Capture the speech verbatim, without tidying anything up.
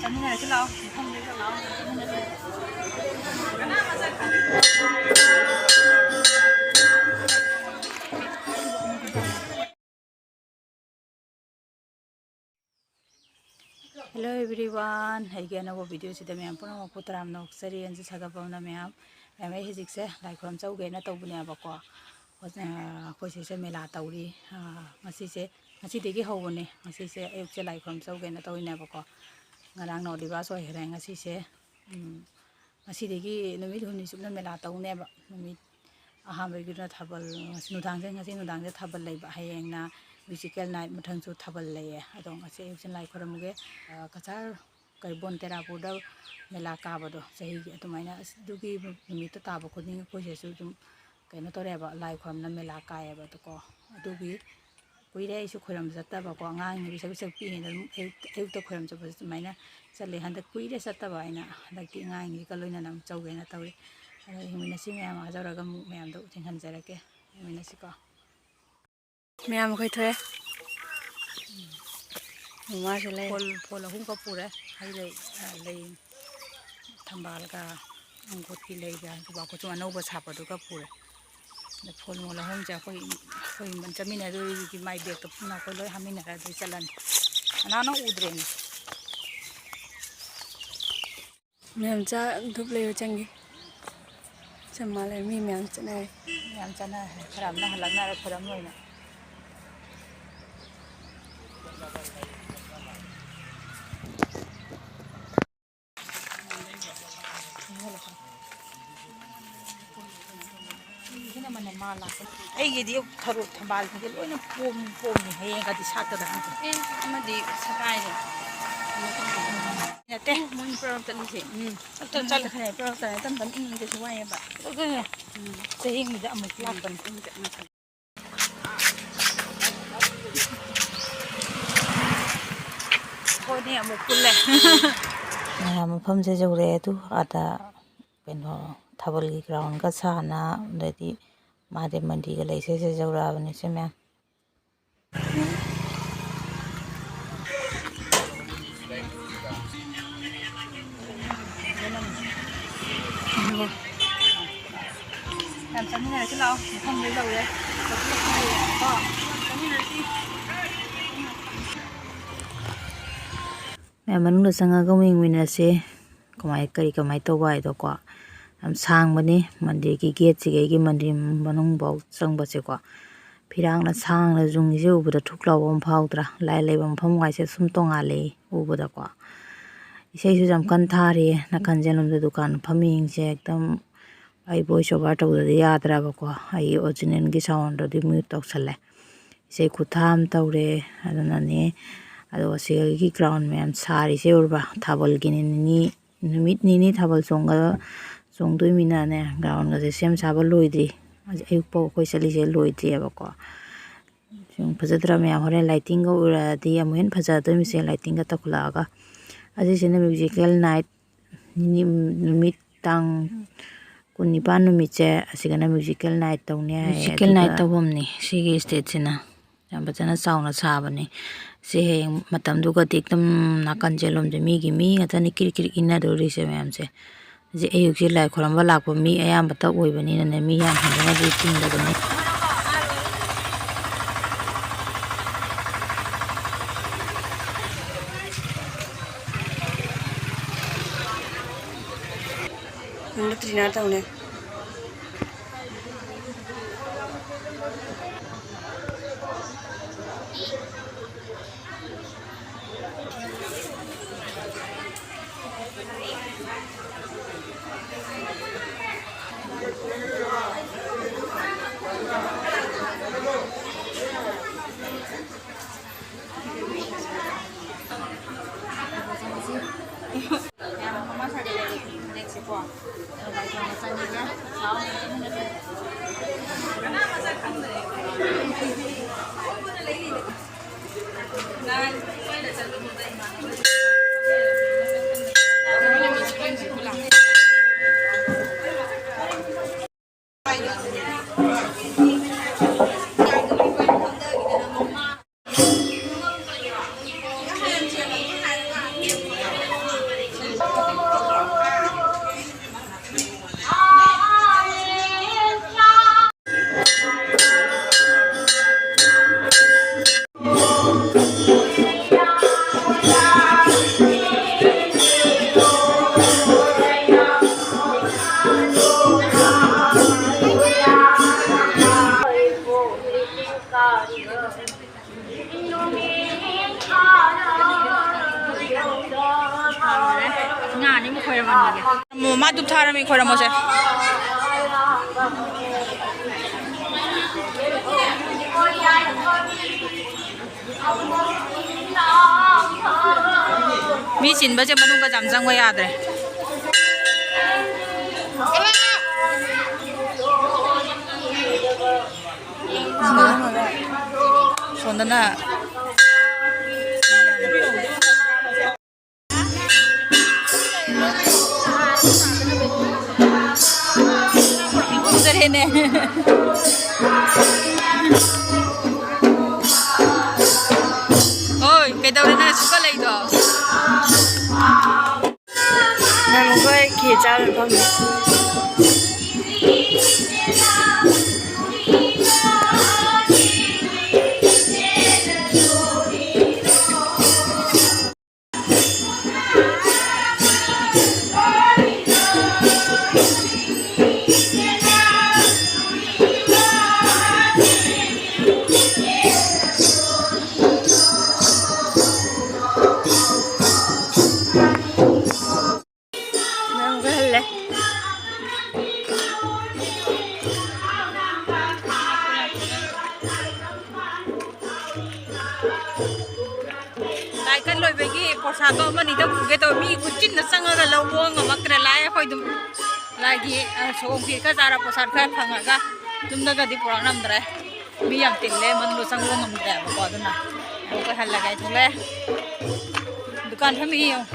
ꯆꯥꯃꯤꯟꯅꯔꯁꯤ ꯂꯥꯛꯑꯣ, ꯃꯐꯝꯗꯨꯗ ꯂꯥꯛꯑꯣ, ꯆꯥꯃꯤꯟꯅꯔꯁꯤ꯫ Hello everyone, ꯑꯩꯒꯤ ꯑꯅꯧꯕ video ꯁꯤꯗ ꯃꯌꯥꯝ ꯄꯨꯝꯅꯃꯛꯄꯨ ꯇꯔꯥꯝꯅ ꯑꯣꯛꯆꯔꯤ꯫ ꯑꯩꯁꯦ ꯁꯥꯒꯠꯄ ꯑꯃꯅ ꯃꯌꯥꯝ, ꯃꯌꯥꯝ ꯑꯩ ꯍꯧꯖꯤꯛꯁꯦ ꯂꯥꯏ ꯈꯨꯔꯨꯝ ꯆꯧꯒꯦꯅ ꯇꯧꯕꯅꯦꯕꯀꯣ꯫ ꯑꯩꯈꯣꯏ ꯁꯤꯁꯦ ꯃꯦꯂꯥ ꯇꯧꯔꯤ꯫ ꯉꯁꯤꯁꯦ, ꯉꯁꯤꯗꯒꯤ ꯍꯧꯕꯅꯦ꯫ ꯉꯁꯤꯁꯦ ꯑꯌꯨꯛꯁꯦ ꯂꯥꯏ ꯈꯨꯔꯨꯝ ꯆꯧꯒꯦꯅ ꯇꯧꯔꯤꯅꯦꯕꯀꯣ꯫ ꯉꯔꯥꯡꯅ ꯑꯣꯂꯤꯕꯥꯁ ꯑꯣꯏꯈ꯭ꯔꯦ꯫ ꯉꯁꯤꯁꯦ, ꯎꯝ, ꯉꯁꯤꯗꯒꯤ ꯅꯨꯃꯤꯠ ꯍꯨꯝꯅꯤ ꯆꯨꯞꯅ ꯃꯦꯂꯥ ꯇꯧꯅꯦꯕ꯫ ꯅꯨꯃꯤꯠ ꯑꯍꯥꯟꯕꯒꯤꯗꯨꯅ ꯊꯥꯕꯜ, ꯉꯁꯤ ꯅꯨꯡꯗꯥꯡꯁꯦ, ꯉꯁꯤ ꯅꯨꯡꯗꯥꯡꯁꯦ ꯊꯥꯕꯜ ꯂꯩꯕ꯫ ꯍꯌꯦꯡꯅ musical night, ꯃꯊꯪꯁꯨ ꯊꯥꯕꯜ ꯂꯩꯌꯦ꯫ ꯑꯗꯣ ꯉꯁꯤ ꯑꯌꯨꯛꯁꯤꯅ ꯂꯥꯏ ꯈꯨꯔꯨꯝꯃꯨꯒꯦ꯫ ꯀꯆꯥꯔ ꯀꯩꯕꯣꯟ ꯇꯦꯔꯥꯄꯨꯔꯗ ꯃꯦꯂꯥ ꯀꯥꯕꯗꯣ ꯆꯍꯤꯒꯤ, ꯑꯗꯨꯃꯥꯏꯅ ꯑꯁ ꯑꯗꯨꯒꯤ ꯅꯨꯃꯤꯠꯇꯣ ꯇꯥꯕ ꯈꯨꯗꯤꯡ ꯑꯩꯈꯣꯏ ꯁꯤꯗꯁꯨ ꯑꯗꯨꯝ ꯀꯩꯅꯣ ꯇꯧꯔꯦꯕ, ꯂꯥꯏ ꯈꯨꯔꯨꯝꯅ ꯃꯦꯂꯥ ꯀꯥꯏꯌꯦꯕ꯫ ꯑꯗꯨꯀꯣ, ꯑꯗꯨꯒꯤ ꯀꯨꯏꯔꯦ ꯑꯩꯁꯨ ꯈꯣꯏꯔꯝꯕ ꯆꯠꯇꯕꯀꯣ꯫ ꯑꯉꯥꯡꯅ ꯄꯤꯁꯛ ꯄꯤꯁꯛ ꯄꯤꯛꯏꯉꯩꯗ ꯑꯗꯨꯝ ꯑꯌꯨꯛꯇ, ꯑꯌꯨꯛꯇ ꯈꯣꯏꯔꯝ ꯆꯠꯄꯁꯦ ꯑꯗꯨꯃꯥꯏꯅ ꯆꯠꯂꯦ꯫ ꯍꯟꯗꯛ ꯀꯨꯏꯔꯦ ꯆꯠꯇꯕ꯫ ꯑꯩꯅ ꯍꯟꯗꯛꯇꯤ ꯑꯉꯥꯡꯁꯤꯡꯁꯤꯒ ꯂꯣꯏꯅꯅ ꯑꯃꯨꯛ ꯆꯧꯒꯦꯅ ꯇꯧꯔꯤ꯫ ꯑꯗꯣ ꯌꯦꯡꯃꯤꯟꯅꯁꯤ ꯃꯌꯥꯝ, ꯍꯥꯏꯖꯧꯔꯒ ꯑꯃꯨꯛ ꯃꯌꯥꯝꯗꯣ ꯊꯦꯡꯍꯟꯖꯔꯛꯀꯦ꯫ ꯌꯦꯡꯃꯤꯟꯅꯁꯤꯀꯣ꯫ ꯃꯌꯥꯝ ꯑꯩꯈꯣꯏ ꯊꯣꯛꯑꯦ꯫ ꯃꯃꯥꯁꯨ ꯂꯩ꯫ ꯐꯣꯜ, ꯐꯣꯜ ꯑꯍꯨꯝꯒ ꯄꯨꯔꯦ꯫ ꯍꯩ ꯂꯩ, ꯑ, ꯂꯩ, ꯊꯝꯕꯥꯜꯒ ꯑꯪꯒꯨꯔꯒꯤ ꯂꯩꯒ, ꯈꯨꯕꯥꯛ ꯈꯨꯁꯨꯝ ꯑꯅꯧꯕ ꯁꯥꯄꯗꯨꯒ ꯄꯨꯔꯦ꯫ ꯑꯗ ꯐꯣꯜ ꯃꯣꯜ ꯑꯍꯨꯝꯁꯦ ꯑꯩꯈꯣꯏ, ꯑꯩꯈꯣꯏ ꯆꯠꯃꯤꯟꯅꯗꯣꯏꯒꯤ ꯃꯥꯏ ꯕꯦꯒꯇ ꯄꯨꯟꯅ ꯑꯩꯈꯣꯏ ꯂꯣꯏ ꯍꯥꯞꯃꯤꯟꯅꯔ ꯑꯗꯨ ꯆꯠꯂꯅꯤ꯫ ꯑꯅꯥꯅ ꯎꯗ꯭ꯔꯦꯅꯦ꯫ ꯃꯌꯥꯝ ꯆꯥ ꯙꯨꯞ ꯂꯩꯕ ꯆꯪꯒꯦ꯫ ꯆꯞ ꯃꯥꯟꯅꯩ, ꯃꯤ ꯃꯌꯥꯝ ꯆꯠꯅꯔꯦ꯫ ꯃꯌꯥꯝ ꯆꯠꯅꯔꯦ꯫ ꯈꯔ ꯑꯃꯅ ꯍꯜꯂꯛꯅꯔꯦ, ꯈꯔ ꯑꯃ ꯑꯣꯏꯅ꯫ ꯑꯩꯒꯤꯗꯤ ꯊꯔꯣ ꯊꯝꯕꯥꯜꯁꯤꯡꯁꯦ ꯂꯣꯏꯅ ꯄꯣꯝ-, ꯄꯣꯝꯃꯤ꯫ ꯍꯌꯦꯡꯒꯗꯤ ꯁꯥꯠꯀꯗꯕꯅꯤ꯫ ꯑꯦ, ꯑꯃꯗꯤ ꯁꯒꯥꯏꯔꯦ꯫ ꯅꯠꯇꯦ꯫ ꯃꯣꯏꯅ ꯄꯨꯔꯛ ꯆꯠꯂꯤꯁꯦ꯫ ꯎꯝ꯫ ꯑꯝꯇ ꯆꯠꯂꯦ꯫ ꯈꯔ ꯄꯨꯔꯛ ꯆꯠꯂꯦ꯫ ꯇꯝ ꯇꯝ ꯏꯪꯕꯁꯨ ꯋꯥꯏꯑꯦꯕ꯫ ꯑꯗꯨꯅꯦ꯫ ꯎꯝ꯫ ꯆꯍꯤ ꯑꯃꯗ ꯑꯃꯨꯛ ꯂꯥꯛꯄꯅꯤ꯫ ꯍꯣꯏꯅꯦ, ꯑꯃꯨꯛ ꯄꯨꯜꯂꯦ꯫ ꯃꯌꯥꯝ ꯃꯐꯝꯁꯦ ꯌꯧꯔꯛꯑꯦ꯫ ꯑꯗꯨ ꯑꯥꯗ ꯀꯩꯅꯣ, ꯊꯥꯕꯜꯒꯤ groundꯒ ꯁꯥꯅ, ꯑꯗꯩꯗꯤ ꯃꯍꯥꯗꯦꯕ ꯃꯟꯗꯤꯔꯒ ꯂꯩꯁꯦ, ꯁꯤꯗ ꯌꯧꯔꯛꯑꯕꯅꯤ ꯁꯦ ꯃꯌꯥꯝ꯫ ꯂꯥꯛꯑꯣ, ꯃꯐꯝꯗ ꯌꯧꯔꯦ꯫ ꯀꯣ, ꯆꯠꯃꯤꯟꯅꯁꯤ꯫ ꯃꯌꯥꯝ ꯃꯅꯨꯡꯗ ꯆꯪꯉꯒ ꯑꯃꯨꯛ ꯌꯦꯡꯃꯤꯟꯅꯁꯦ꯫ ꯀꯃꯥꯏ, ꯀꯔꯤ ꯀꯃꯥꯏ ꯇꯧꯕ ꯍꯥꯏꯗꯣꯀꯣ꯫ ꯌꯥꯝ ꯁꯥꯡꯕꯅꯤ ꯃꯟꯗꯤꯔꯒꯤ ꯒꯦꯠꯁꯤꯗꯒꯤ ꯃꯟꯗꯤꯔ ꯃꯅꯨꯡꯐꯥꯎ ꯆꯪꯕꯁꯦꯀꯣ꯫ ꯐꯤꯔꯥꯡꯅ ꯁꯥꯡꯅ ꯌꯨꯡꯉꯤꯁꯦ ꯎꯕꯗ ꯊꯨꯛ ꯂꯥꯎꯕ ꯑꯃ ꯐꯥꯎꯗ꯭ꯔꯥ? ꯂꯥꯏ ꯂꯩꯕ ꯃꯐꯝ ꯋꯥꯏꯁꯦ ꯁꯨꯝ ꯇꯣꯡꯉꯥꯜꯂꯦ ꯎꯕꯗꯀꯣ꯫ ꯏꯁꯩꯁꯨ ꯌꯥꯝ ꯀꯟꯅ ꯊꯥꯔꯤꯌꯦ꯫ ꯅꯥꯀꯟ ꯆꯦꯟꯂꯣꯝꯗ ꯗꯨꯀꯥꯟ ꯐꯝꯃꯤꯁꯤꯡꯁꯦ ꯑꯦꯛꯗꯝ ꯑꯩ voice over ꯇꯧꯗ꯭ꯔꯗꯤ ꯌꯥꯗ꯭ꯔꯕꯀꯣ꯫ ꯑꯩ originalꯒꯤ soundꯗꯨꯗꯤ mute ꯇꯧꯁꯜꯂꯦ꯫ ꯏꯁꯩ ꯈꯨꯊꯥ ꯑꯃ ꯇꯧꯔꯦ꯫ ꯑꯗꯨꯅꯅꯦ꯫ ꯑꯗꯣ ꯁꯤꯒꯤ ground ꯃꯌꯥꯝ ꯁꯥꯔꯤꯁꯦ ꯎꯔꯕ? ꯊꯥꯕꯜꯒꯤꯅꯤ, ꯅꯤꯅꯤ, ꯅꯨꯃꯤꯠ ꯅꯤꯅꯤ ꯊꯥꯕꯜ ꯆꯣꯡꯒ-, ꯆꯣꯡꯗꯣꯏꯃꯤꯅꯅꯦ, groundꯒꯁꯦ ꯁꯦꯝ ꯁꯥꯕ ꯂꯣꯏꯗ꯭ꯔꯤ꯫ ꯑꯌꯨꯛꯐꯥꯎ ꯑꯩꯈꯣꯏ ꯆꯠꯂꯤꯁꯦ ꯂꯣꯏꯗ꯭ꯔꯤꯑꯕꯀꯣ꯫ ꯁꯨꯝ ꯐꯖꯗ꯭ꯔꯥ ꯃꯌꯥꯝ? ꯍꯣꯔꯦꯟ lightingꯒ ꯎꯔꯗꯤ ꯑꯃꯨꯛ ꯍꯦꯟꯅ ꯐꯖꯗꯣꯏꯃꯤꯁꯦ, lightingꯒ ꯇꯧꯈꯠꯂꯛꯑꯒ꯫ ꯑꯁꯤꯁꯤꯅ musical night, ꯅꯤꯅꯤ, ꯅꯨꯃꯤꯠ ꯇꯥꯡ ꯀꯨꯟꯅꯤꯄꯥꯟ ꯅꯨꯃꯤꯠꯁꯦ, ꯑꯁꯤꯒꯅ musical night ꯇꯧꯅꯤ ꯍꯥꯏꯌꯦ꯫ Musical night ꯑꯗꯨꯒ ꯇꯧꯐꯝꯅꯤ ꯁꯤꯒꯤ stageꯁꯤꯅ꯫ ꯌꯥꯝ ꯐꯖꯅ ꯆꯥꯎꯅ ꯁꯥꯕꯅꯤ꯫ ꯁꯤ ꯍꯌꯦꯡ ꯃꯇꯝꯗꯨꯒꯗꯤ ꯑꯗꯨꯝ ꯅꯥꯀꯟ ꯆꯦꯟꯂꯣꯝꯁꯦ ꯃꯤꯒꯤ ꯃꯤ ꯉꯥꯛꯇꯅꯤ ꯀ꯭ꯔꯤꯛ ꯀ꯭ꯔꯤꯛ ꯏꯟꯅꯗꯣꯔꯤꯁꯦ ꯃꯌꯥꯝꯁꯦ꯫ ꯍꯧꯖꯤꯛ ꯑꯌꯨꯛꯁꯦ ꯂꯥꯏ ꯈꯨꯔꯝꯕ ꯂꯥꯛꯄ ꯃꯤ ꯑꯌꯥꯝꯕꯇ ꯑꯣꯏꯕꯅꯤꯅꯅꯦ, ꯃꯤ ꯌꯥꯝ ꯍꯦꯟꯗꯣꯛꯅꯗꯤ ꯆꯤꯟꯗꯕꯅꯤ꯫ ꯅꯪꯅ ꯇ꯭ꯔꯤꯅꯥ ꯇꯧꯅꯦ꯫ ꯃꯃꯥ ꯙꯨꯞ ꯊꯥꯔꯝꯃꯤ, ꯈꯣꯏꯔꯝꯃꯣꯁꯦ꯫ ꯃꯤ ꯆꯤꯟꯕꯁꯦ ꯃꯅꯨꯡꯗ ꯌꯥꯝ ꯆꯪꯕ ꯌꯥꯗ꯭ꯔꯦ꯫ ꯁꯣꯝꯗꯅ ꯎꯗ꯭ꯔꯦꯅꯦ꯫ ꯍꯣꯏ, ꯀꯩꯗꯧꯔꯦ ꯅꯪ ꯁꯨꯛꯀ ꯂꯩꯗꯣ? ꯅꯪ ꯑꯩꯈꯣꯏ ꯈꯦꯆꯤ ꯆꯥꯕ ꯃꯐꯝꯗ꯫ ꯅꯪꯒ ꯍꯜꯂꯦ꯫ ꯂꯥꯏ ꯀꯟ ꯂꯣꯏꯕꯒꯤ ꯄ꯭ꯔꯣꯁꯥꯗꯣ ꯑꯃꯅꯤꯗ ꯄꯨꯒꯦ ꯇꯧꯕ, ꯃꯤ ꯈꯨꯆꯤꯟꯗ ꯆꯪꯉꯒ ꯂꯧꯕ ꯉꯝꯃꯛꯇ꯭ꯔꯦ꯫ ꯂꯥꯏ ꯑꯩꯈꯣꯏ ꯑꯗꯨꯝ ꯂꯥꯏꯒꯤ, ꯑ, ꯁꯣꯝꯒꯤ ꯈꯔ ꯆꯥꯔ ꯄ꯭ꯔꯣꯁꯥꯗ ꯈꯔ ꯐꯪꯉꯒ ꯌꯨꯝꯗꯒꯗꯤ ꯄꯨꯔꯛ ꯉꯝꯗ꯭ꯔꯦ꯫ ꯃꯤ ꯌꯥꯝ ꯇꯤꯜꯂꯦ, ꯃꯅꯨꯡꯗ ꯆꯪꯕ ꯉꯝꯗ꯭ꯔꯦꯕꯀꯣ꯫ ꯑꯗꯨꯅ ꯑꯃꯨꯛ ꯑꯩꯈꯣꯏ ꯍꯜꯂꯒꯦ ꯍꯥꯏ ꯊꯣꯛꯂꯛꯑꯦ꯫ ꯗꯨꯀꯥꯟ ꯐꯝꯃꯤ ꯌꯦꯡꯉꯨ꯫